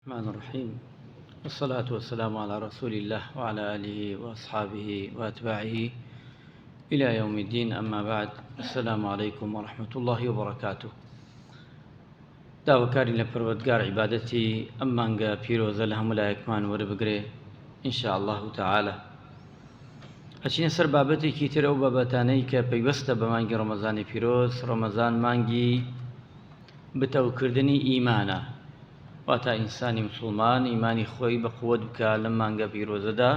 الرحمن الرحیم والصلاة والسلام على رسول الله وعلى آله وأصحابه وأتباعه إلى يوم الدين أما بعد السلام عليكم ورحمة الله وبركاته داواکارین لە پەروەردگار عیبادەتی ئەم مانگە پیرۆزە لە هەموو لایەکمان وەربگرێ إن شاء الله تعالی ئەچینە سەر بابەتێکی تر ئەو بابەتانەی کە پەیوەستە بە مانگی ڕەمەزانی پیرۆز ڕەمەزان مانگی بتەوکردنی ئیمانە واتا ئینسانی مسوڵمان ئیمانی خۆی بە قوت بکا لەم مانگە پیرۆزەدا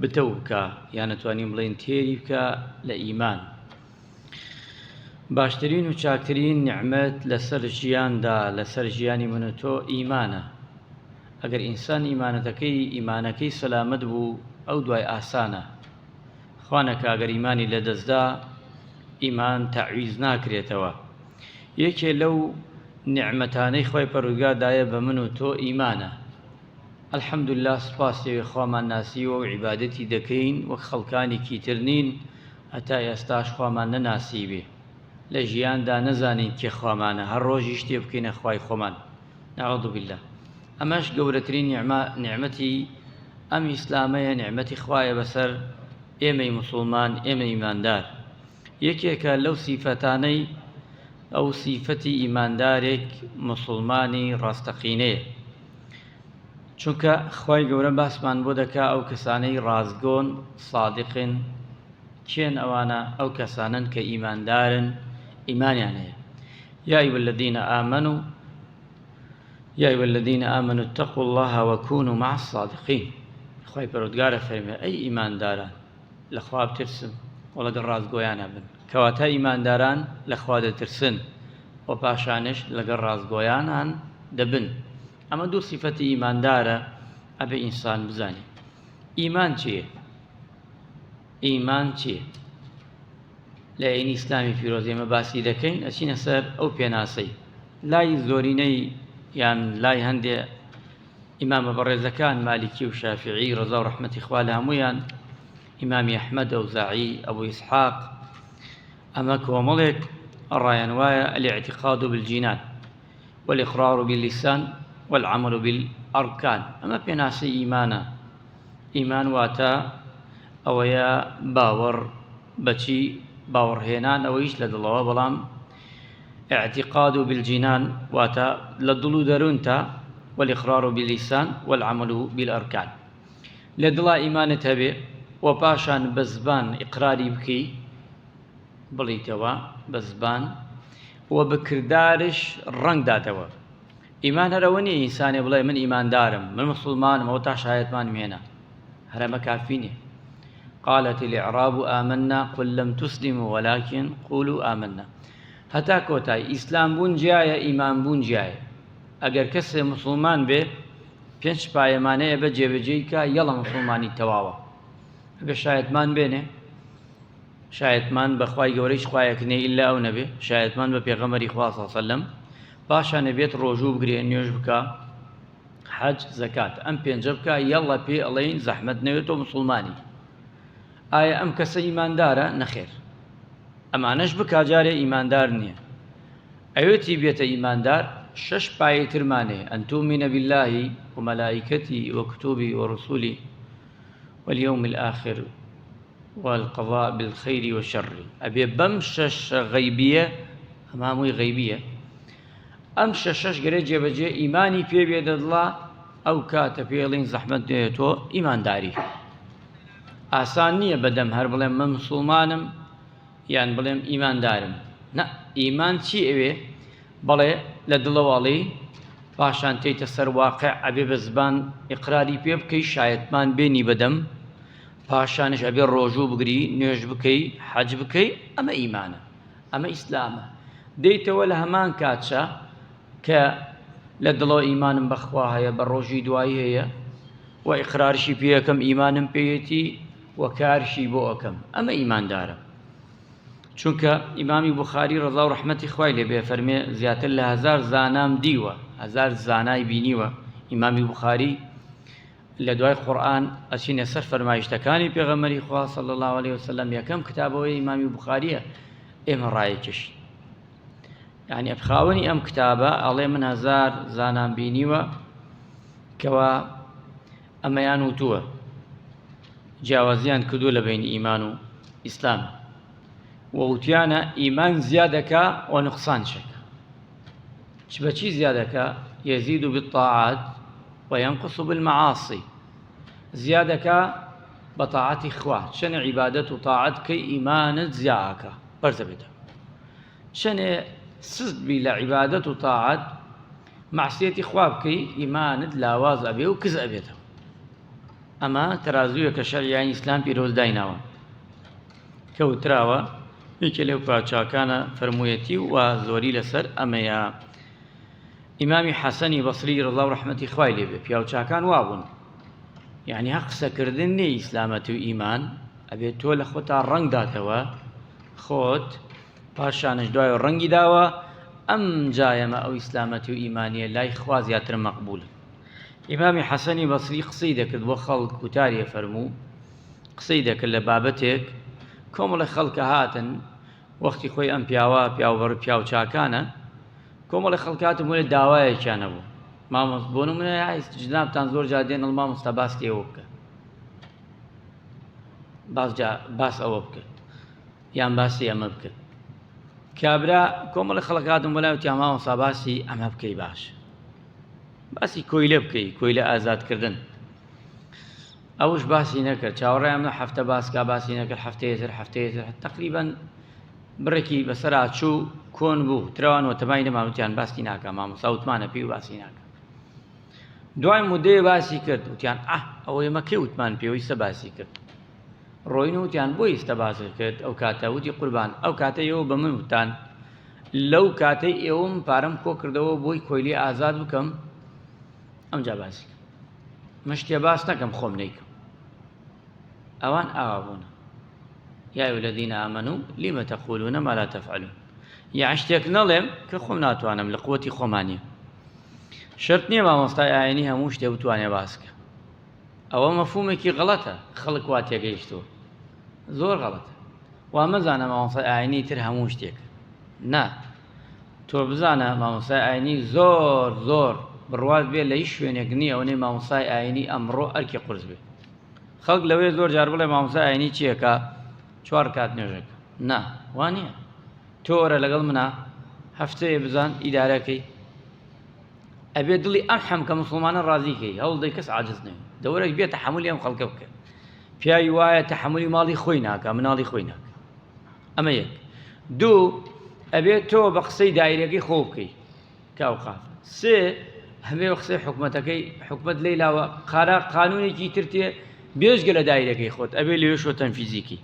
بتەو بکا یان ئەتوانین بڵێین تێری بکا لە ئیمان باشترین و چاکترین نیعمەت لەسەر ژیاندا لەسەر ژیانی من و تۆ ئیمانە ئەگەر ئینسان ئیمانەتەکەی ئیمانەکەی سەلامەت بوو ئەو دوای ئاسانە خوا نەکا گەر ئیمانی لەدەستدا ئیمان تەعویز ناکرێتەوە یەکێ لەو نیعمەتانەی خوای پەروەردگار دایە بە من و تۆ ئیمانە الحمدللە سوپاسی ئەوێ خوامان ناسیوە و عیبادەتی دەکەین وەک خەڵکانێکی تر نین هەتا ئێستاش خوامان نەناسیبێ لە ژیاندا نەزانین کێ خوامانە هەر ڕۆژی شتێ بکەینە خوای خۆمان نعوذ باللە ئەمەش گەورەترین نیعمە نیعمەتی ئەم ئیسلامەیە نیعمەتی خوایە بەسەر ئێمەی موسڵمان ئێمەی ئیماندار یەکێکە لەو سیفەتانەی ئەو سیفەتی ئیماندارێک موسڵمانی ڕاستەقینەیە چونکە خوای گەورە باسمان بۆ دەکا ئەو کەسانەی ڕاستگۆن صادقن کێن ئەوانە ئەو کەسانەن کە ئیماندارن ئیمانیان هەیە یا أيها الذين آمنوا یا ایها الذین آمنوا اتقوا الله وکونوا مع الصادقین خوای پەروەردگارە فەرمێ ئەی ئیمانداران لە خوا بترسن و لەگەڵ ڕاستگۆیانە بن کەواتە ئیمانداران لە خوا دەترسن و پاشانش لەگەڵ ڕاستگۆیانان دەبن ئەمە دوو سیفەتی ئیماندارە ئەبێ ئینسان بزانێ ئیمان چییە ئیمان چییە لە ئاینی ئیسلامی پیرۆز ئێمە باسی دەکەین ئەچینە سەر ئەو پێناسەی لای زۆرینەی یان لای هەندێ ئیمامە بەڕێزەکان مالیکی و شافعی ڕەزا و ڕەحمەتی خوا لە هەموویان ئیمامی ئەحمەد ئەوزاعی ئەبو ئیسحاق ئەمە کۆمەڵێک ڕایان وایە الاعتقاد بالجنان والإقرار باللسان والعمل بالأركان ئەمە پێناسەی ئیمانە ئیمان واتە ئەوەیە باوەڕ بەچی باوەڕهێنان ئەوەیش لە دڵەوە بەڵام اعتقاد بالجنان واتە لە دڵ و دەروونتا والإقرار باللسان والعمل بالأركان لە دڵا ئیمانت هەبێ و پاشان بە زبان ئیقراری بکەی بڵیتەوە بە زبان و بە کردارش ڕەنگ داتەوە ئیمان هەر ئەوە نییە ئینسانێ بڵێ من ئیماندارم من مسلمانم ئەوە تا شایەتمانم هێنا هەر ئەمە کافی نییە قالت الإعراب آمنا قل لم تسلموا ولكن قولوا آمنا هەتا کۆتای ئیسلام بوون جیایە ئیمان بوون جیایە ئەگەر کەسێ مسلمان بێ پێنج پایەمانەیە بە جێبەجێی کا یەڵە مسلمانی تەواوە ئەگە شایەتمان بێنێ شایەتمان بە خوای گەورە هیچ خوایەک نیە ئیلا ئەو نەبێ شایەتمان بە پێغەمبەری خوا صلی سەلەم پاشان ئەبێت ڕۆژوو بگرێ نوێژ بکا حەج زەکات ئەم پێنجە بکا یەڵە پێ ئەڵێین زەحمەت نەوێت تۆ مسوڵمانی ئایا ئەم کەسە ئیماندارە نەخێر ئەمانەش بکا جارێ ئیماندار نییە ئەوێتی بێتە ئیماندار شەش پایەی ترمان هەیە أن تؤمن بالله وملائكته وكتبه ورسله واليوم الآخر والقضاء بالخیر والشر ئەبێ بەم شەش غەیبیە ئەمە هەمووی غەیبیە ئەم شەشەش گەرێ جێبەجێ ئیمانی پێ بێ دەدڵا ئەو کاتە پێڵین زەحمەت نەیە تۆ ئیمانداری ئاسان نییە بەدەم هەر بڵێم من مسلمانم یان بڵێم ئیماندارم نا ئیمان چی ئەوێ بەڵێ لە دڵەوە ئەڵێی پاشان تێیتە سەر واقع ئەبێ بە زبان ئیقراری پێ بکەی شایەتمان بێنی بەدەم پاشانش ئەبێ ڕۆژوو بگری نوێژ بکەی حەج بکەی ئەمە ئیمانە ئەمە ئیسلامە دێیتەوە لە هەمان کاتشا کە لە دڵەوە ئیمانم بەخوا هەیە بە ڕۆژی دوایی هەیە و ئیقرارشی پێەکەم ئیمانم پێیەتی و کارشی بۆ ئەکەم ئەمە ئیماندارە چونکە ئیمامی بوخاری ڕەزا و ڕەحمەتی خوای لێ بێ فەرمێ زیاتر لە هەزار زانام دیوە هەزار زانای بینیوە ئیمامی بوخاری لە دوای قورئان ئەچینە سەر فەرمایشتەکانی پێغەمبەری خوا صلی الله علیه وسلم یەکەم کتابەوەی ئیمامی بوخاریە ئێمە ڕایەکێشین یعنی خاوەنی ئەم کتابە ئەڵێ من هەزار زانام بینیوە. کەوا ئەمەیان وتووە جیاوازیان کردووە لە بەینی ئیمان و ئیسلام و وتیانە ئیمان زیادەکە و نقصان شەکە چ بە چی زیادەکە يزيد بالطاعات وينقص بالمعاصي زیادەکە بە تاعەتی خوا چەنێ عیبادەت و تاعەت کەی ئیمانت زیاکە بەرزە بێتە چەنێ سست بی لە عیبادەت و تاعەت مەعسیەتی خوا بکەی ئیمانت لاواز ئەبێ و کز ئەبێتەوە ئەمە تەرازوویەکە شەرعیانی ئیسلام پیرۆز دایناوە کە وتراوە یەکێ لەو پاچاکانە فەرموویەتی و زۆری لەسەر ئەمەیە ئیمامی حەسەنی بەسری ڕەزا و ڕەحمەتی خوای لێ بێ پیاوچاکان وابوون یعنی هەق قسەکردن نییە ئیسلامەتی و ئیمان ئەبێت تۆ لە خۆتا ڕەنگ داتەوە خۆت پاشانش دوای ڕەنگی داوە ئەم جایەمە ئەو ئیسلامەتی و ئیمانیە لای خوا زیاتر مەقبول ئیمامی حەسەنی بەسری قسەی دەکرد بۆ خەڵک وتاریە فەرموو قسەی دەکرد لە بابەتێک کۆمەڵی خەڵکە هاتن وەختی خۆی ئەم پیاوە پیاوبەر پیاو چاکانە کۆمەڵی خەڵکاتم وەێ داوایەکیان هەبوو مامۆست بۆ نمونە جنابتان زۆر جار دێن مامۆستا باسی ئەوە بکە باس جا باس ئەوە بکە یان باسی ئەمە بکە کابرا کۆمەڵی خەڵکاتم بۆ لای وتیان مامۆستا باسی ئەمە بکەی باش باسی کۆیلە بکەی کۆیلە ئازادکردن ئەوش باسی نەکرد چاوەڕێیان من هەفتە باسکا باسی نەکرد هەفتەیە تر هەفتەیە تر تقریبا بڕێکی بەسەرا چوو کۆن بوو ترەوان و تەمای نەما وتیان باسی ناکە مامۆستا وتمانە پێی و باسی ناکە دوای مدەیە باسی کرد وتیان ئاه ئەوە ئێمە کێ وتمان پێوەی سە باسی کرد ڕۆین وتیان بۆ ئیستە باسی کرد ئەو کاتە وتی قوربان ئەو کاتە ئێوە بە من وتان لەو کاتەی ئێوەم پارەم کۆ کردەوە بۆی کۆیلی ئازاد بکەم ئەمجا باسی کرد من شتێ باس نەکەم خۆم نەیکەم ئەوان ئاوا بوون یا أيها الذين آمنوا لم تقولون ما لا تفعلون یا شتێک نەڵێم کە خۆم ناتوانم لە قوتی خۆمانە شرط نییە مامۆستای ئاینی هەموو شتێ بتوانێ باسکە ئەوە مەفهومێکی غەڵەتە خەڵک وا تێگەیشتووە زۆر غەڵەتە وا مەزانە مامۆستای ئاینی تر هەموو شتێک نا تۆ بزانە مامۆستای ئاینی زۆر زۆر بڕوات بێ لە هیچ شوێنێک نییە ئەوەنەی مامۆستای ئاینی ئەمڕۆ ئەرکی قورس بێ خەڵک لەوەیە زۆر جار بڵێ مامۆستای ئاینی چیەکە چوار کات نوێژەکە نا وا نییە تۆ وەرە لەگەڵ منە هەفتەیە بزان ئیدارەکەی ئەبێ دڵی ئەم حەمکە مسلمانە ڕازی کەی هەوڵ دەی کەس عاجز نەبێ دەوەرەک بێ تەحەمولی ئەم خەڵکە بکە پیاوی وایە تەحەمولی ماڵی خۆی ناکە مناڵی خۆی ناکە ئەمە یەک دوو ئەبێت تۆ بە قسەی دایرەکەی خۆ بکەی کە ئەوقاف سێ هەمێ بە قسەی حکومەتەکەی حکومەت لەی لاوە قارا قانونێکی تر تێ بێژگە لە دایرەکەی خۆت ئەبێ لەوێشەوە تەنفیزیکی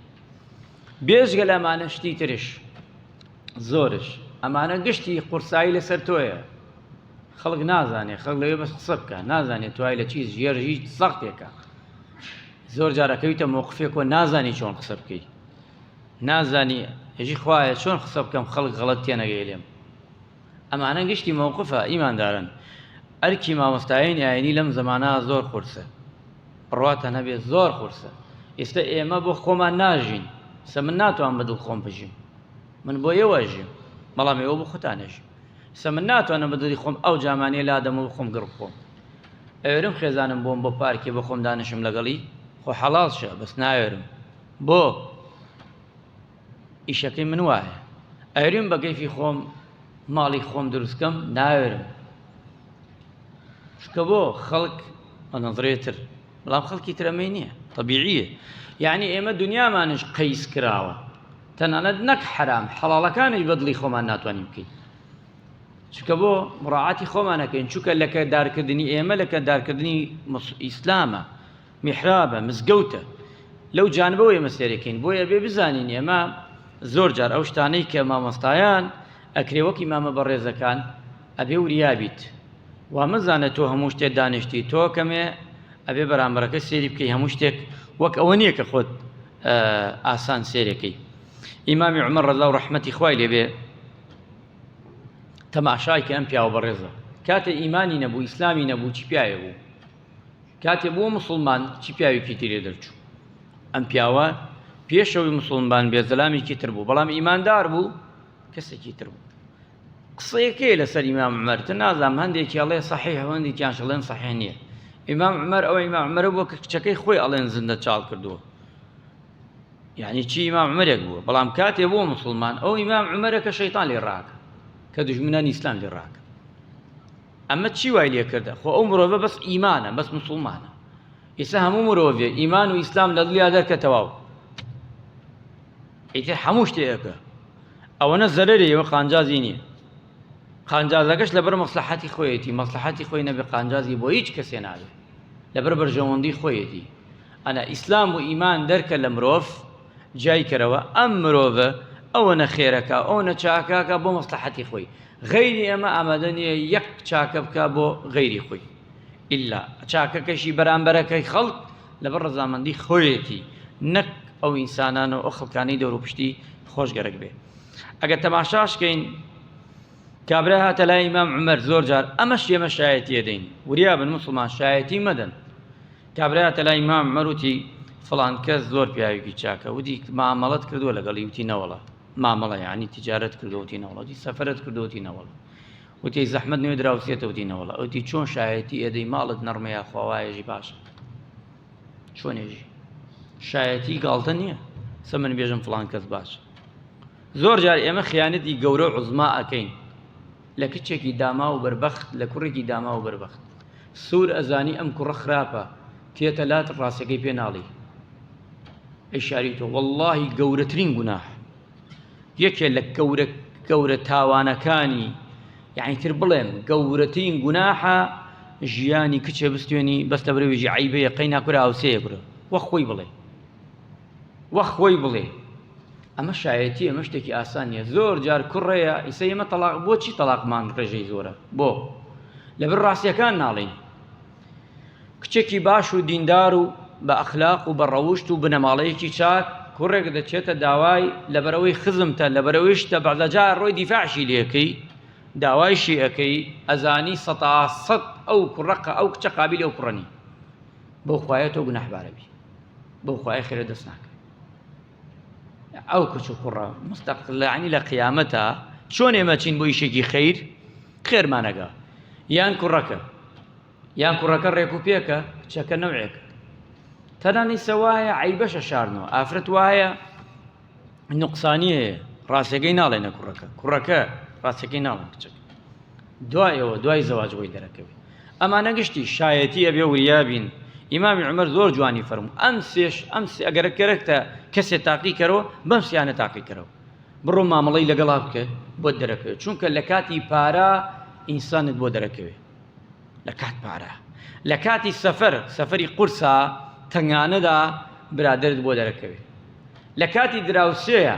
بێژگە لەمانە شتی ترش زۆرش ئەمانە گشتی قورسایی لەسەر تۆیە خەڵک نازانێ خەڵک لەوێ بەس قسە بکە نازانێت توای لە چی ژێر هیچ سەختێکە زۆر جارەکەویتە مۆقفێک و نازانی چۆن قسە بکەیت نازانی هێژی خوایە چۆن قسە بکەم خەڵک غەڵەت تێنەگەی لێم ئەمانە گشتی مەوقفە ئیماندارن ئەرکی مامۆستایانی ئاینی لەم زەمانە زۆر قورسە بڕواتان هەبێت زۆر قورسە ئێستا ئێمە بۆ خۆمان ناژین سە من ناتوان بەدڵ خۆم بژیم من بۆ ئێوە ژیم بەڵام ئێوە بۆ خۆتان نەژیم سە من ناتوانم بە دڵی خۆم ئەو جامانەیە لادەم و خۆم گڕ بخۆم ئەوێرم خێزانم بۆم بۆ پارکێ بۆ خۆم دانیشم لەگەڵی خۆ حەڵاڵ شە بەس ناوێرم بۆ ئیشەکەی من وایە ئەریم بە کەیفی خۆم ماڵی خۆم دروستکەم ناوێرم چونکە بۆ خەڵک بە نەزرێتر بەڵام خەڵکی ترەمەی نییە طبیعیە یعنی ئێمە دنیامانش قەیس کراوە تەنانەت نەک حرام حەڵاڵەکانیش بەدڵی خۆمان ناتوانین بکەین چونکە بۆ مڕاعاتی خۆمانەکەین چونکە لەکە دارکردنی ئێمە لەکە دارکردنی ئیسلامە میحرابە، مزگەوتە، لەو جانبەوە ئێمە سەیرەکەین، بۆیە ئەبێ بزانین ئێمە زۆر جار ئەو شتانەی کە مامۆستایان ئەکرێ وەک ئیمامە بەڕێزەکان ئەبێ وریا بیت وا مەزانە تۆ هەموو شتێ دانیشتی تۆ کەمێ ئەبێ بەرامبەرەکە سێری بکەی هەموو شتێک وەک ئەوە نییە کە خۆت ئاسان سێرەکەی ئیمامی عمر ڕەزا و ڕەحمەتی خوای لێبێ تەماشای کە ئەم پیاوە بەڕێزە کاتێ ئیمانی نەبوو ئیسلامی نەبوو چی پیاوێ بوو کاتێ بووە موسڵمان چی پیاوێکی تری لێ دەرچوو ئەم پیاوە پێشەوەی موسڵمان بێ زەلامێکی تر بوو بەڵام ئیماندار بوو کەسێکی تر بوو قسەیەکەی لەسەر ئیمام عومەر تر نازانم هەندێکی ئەڵێ صحیح هەندێکیان شڵێن صحیح نییە. ئیمام عومەر ئەوە ئیمام عومەرە بووە کە کچەکەی خۆی ئەڵێن زیندە چاڵ کردووە. یعنی چی ئیمام عومەرێک بووە، بەڵام کاتێ بووە موسڵمان ئەو ئیمام عومەرە کە شەیتان لێ ڕاکە، کە دوژمنانی ئیسلام لێ ڕاکە. ئەمە چی وای لێ کردە؟ خۆ ئەو مرۆڤە بەس ئیمانە، بەس موسڵمانە. ئیسا هەموو مرۆڤێ ئیمان و ئیسلام لە دڵیا دەرکە تەواو. ئیتر هەموو شتێکە. ئەوەنە زەرەرێ ئەوە قانجازی نییە. قانجازەکەش لەبەر مەسلحەتی خۆیەتی، مەسلحەتی خۆی نەبێ قانجازی بۆ هیچ کەسێ نابێ. لەبەر بەرژەوەندی خۆیەتی. ئەنا ئیسلام و ئیمان دەرکە لە مرۆڤ جیای کەرەوە، ئەم مرۆڤە ئەوەنە خێرەکا ئەوەنە چاکاکا بۆ مەسلحەتی خۆی. غەیری ئەمە ئامادە نییە یەک چاکە بکا بۆ غەیری خۆی. ئیلا چاکەکەشی بەرامبەرەکەی خەڵک لەبەر ڕەزامەندی خۆیەتی نەک ئەو ئینسانان و ئەو خەڵکانەی دەوروپشتی خۆش گەرەک بێ. ئەگەر تەماشاشکەین کابرا هاتە لای ئیمام عومەر زۆر جار ئەمەش ئێمە شایەتی ئەدەین وریا بن موسڵمان شایەتی مەدەن کابرا هاتە لای ئیمام عومەر وتی فڵان کەس زۆر پیاوێکی چاکە وتی مامەڵەت کردووە لەگەڵی وتی نەوەڵا مامەڵە یعنی تجارەت کردووە وتی نەوەڵا وتی سەفەرت کردووە وتی نەوەڵا وتی زەحمەت نوێ دراوسێتە وتی نەوەڵا وتی چۆن شایەتی ئەدەی ماڵت نەڕمە یاخوا وایەژی باشە چۆنێژی شایەتی گاڵتە نییە سە من بێژم فڵان کەس باشە زۆر جار ئێمە خیانەتی گەورە و عوزما ئەکەین لە کچێکی داما و بەربەخت لە کوڕێکی داما و بەربەخت سوور ئەزانی ئەم کوڕە خراپە تێتە لات ڕاستەکەی پێ ناڵی ئەی شاری تۆ واللهی گەورەترین گوناح یەکێ لە گەورە گەورە تاوانەکانی یعنی تر بڵێم گەورەترین گوناحە ژیانی کچێ بستێنی بەس لە برەویژی عیبەیە قەی ناکورە هاوسەیە کورە وەک خۆی بڵێ وەک خۆی بڵێ ئەمە شایەتی ئەمە شتێکی ئاسان نییە زۆر جار کوڕەیە ئیسە ئێمە تەلاق بۆچی تەلاقمان ڕێژەی زۆرە بۆ لەبەر ڕاستیەکان ناڵین کچێکی باش و دیندار و بە ئەخلاق و بە ڕەوشت و بنەماڵەیەکی چاک کوڕێک دەچێتە داوای لەبەرەوەی خزمتە لەبەرەوەی شتە بەعزەجار ڕۆی دیفاعشی لێکەی داوایشی ئەەکەی ئەزانی سەتا سەد ئەو کوڕەقە ئەو کچە قابیل ئەو کوڕەنی بەو خوایە تۆ گوناحبارەبی بەو خوایە خێرە دەست ناکەوێت ئەو کچ و کوڕە مستەقلانی لە قیامەتە چۆن ئێمە چین بۆ ئیشێکی خیر خێرمانەگە یان کوڕەکە یان کوڕەکە ڕێک و پێکە کچەکە نەوعێک تەنانی سەوایە عیبەشە شارنەوە ئافرەت وایە نوقسانی هەیە ڕاستەکەی ناڵێنە کوڕەکە کوڕەکە ڕاستەکەی ناڵێن کچەکە دوایەوە دوای زەواج بۆی دەرەکەوێت ئەمانە گشتی شایەتی ئەبێ وریا بین ئیمامی عومەر زۆر جوانی فەرموو ئەم سێش ئەم سێ ئەگەر کەرەکتە کەسێ تاقی کەرەوە بەم سیانە تاقی کەرەوە بڕۆ مامەڵەی لەگەڵا بکە بۆت دەرەکەوێت چونکە لە کاتی پارە ئینسانت بۆ دەرەکەوێت لە کات پارە لە کاتی سەفەر سەفەری قورسا تەنگانەدا برادرت بۆ دەرەکەوێت لە کاتی دراوسێیە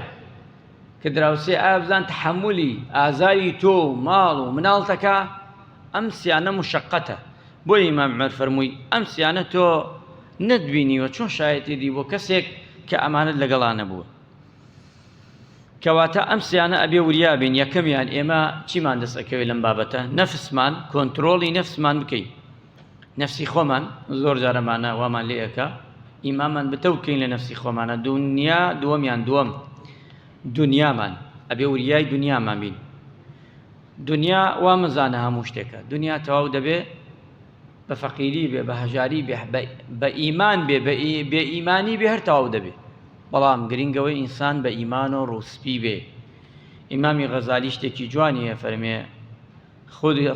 کە دراوسێ ئایا بزان تەحەمولی ئازاری تۆ و ماڵ و مناڵتەکە ئەم سیانە مشقەتە بۆیە ئیمام عومەر فەرمووی ئەم سیانە تۆ نەتبینیوە چۆن شایەتی دی بۆ کەسێک کە ئەمانەت لەگەڵا نەبووە کەواتە ئەم سیانە ئەبێ وریا بین یەکەمیان ئێمە چیمان دەست ئەکەوێت لەم بابەتە نەفسمان کۆنترۆڵی نەفسمان بکەین نەفسی خۆمان زۆر جارەمانە وامان لێ ئەکا ئیمامان بتەو بکەین لە نەفسی خۆمانە دونیا دووەمیان دووەم دنیامان ئەبێ وریای دنیامان بین دنیا وا مەزانە هەموو شتێکە دنیا تەواو دەبێ بە فەقیری بێ بە هەژاری بێ بە ئیمان بێ بێ ئیمانی بێ هەر تەواو دەبێ بەڵام گرنگەوەی ئینسان بە ئیمان و ڕووسپی بێ ئیمامی غەزالی شتێکی جوانی هەیە فەرمێ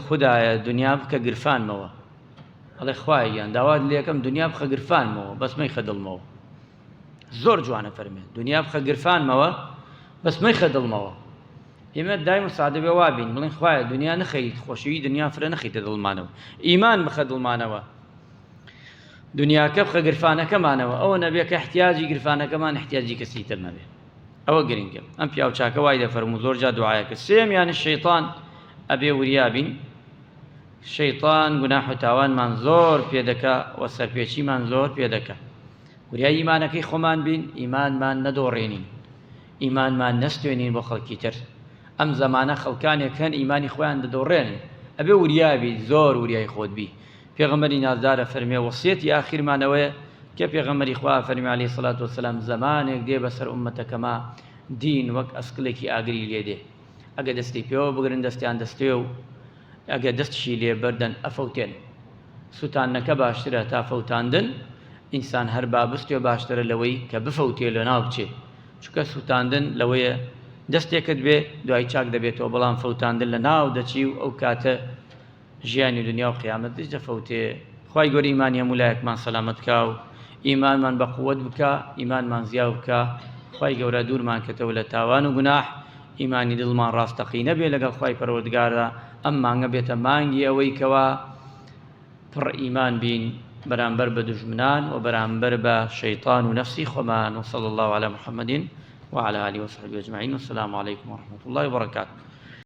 خودایە دنیا بکە گرفانمەوە ئەڵێ خوایە گیان داوات لێکەم دنیا بخە گرفانمەوە بەس مەیخە دڵمەوە زۆر جوانە فەرمێ دنیا بخە گرفانمەوە بەس مەیخە دڵمەوە ئێمە دایم و سادە بێ وابین بڵێن خوایە دنیا نەخەیت خۆشەوی دنیا فرە نەخەیتە دڵمانەوە ئیمان بخە دڵمانەوە دنیاکە بخە گرفانەکەمانەوە ئەوە نەبێ کە احتیاجی گرفانەکەمان احتیاجی کەسی تر نەبێ ئەوە گرنگە ئەم پیاو چاکە وای دەفەرموو زۆر جا دوعایە کرد سێیەمیان شەیتان ئەبێ وریا بین شەیتان گوناح و تاوانمان زۆر پێ دەکا و سەرپێچیمان زۆر پێ دەکا وریای ئیمانەکەی خۆمان بین ئیمانمان نەدۆڕێنین ئیمانمان نەستێنین بۆ خەڵکی تر ئەم زەمانە خەڵکانێک هەن ئیمانی خۆیان دەدۆڕێنن ئەبێ وریا بی زۆر وریای خۆت بی پێغەمبەری نازدار ئەفەرمێ وەسیەتی ئاخیرمان ئەوەیە کە پێغەمبەری خوا ئەفەرمێ علیە الصلوة والسلام زەمانێک دێ بەسەر ئوممەتەکەما دین وەک ئەسکڵێکی ئاگری لێ دێ ئەگە دەستی پێوە بگرن دەستیان دەستێ و ئەگە دەستشی لێ بەردەن ئەفەوتێن. سوتاندنەکە باشترە تا فەوتاندن، ئینسان هەر با بسوتێ باشترە لەوەی کە بفەوتێ لەناو بچێ، چونکە سوتاندن لەوەیە دەستێکت بێ دوای چاک دەبێتەوە، بەڵام فەوتاندن لەناو دەچی و ئەو کاتە ژیانی دنیا و قیامەتیش دەفەوتێ. خوای گەورە ئیمانی هەموو لایەکمان سەلامەت کا و ئیمانمان بە قوت بکا، ئیمانمان زیاو بکا، خوای گەورە دوورمان کەتەوە لە تاوان و گوناح، ئیمانی دڵمان ڕاستەقینە بێ لەگەڵ خوای پەروەردگاردا، ئەم مانگە بێتە مانگی ئەوەی کەوا پڕ ئیمان بین بەرامبەر بە دوژمنان و بەرامبەر بە شەیتان و نەفسی خۆمان. وصلی اللە علی محمد وعلی آله وصحبه اجمعین. والسلام علیکم ورحمة اللە وبرکاته.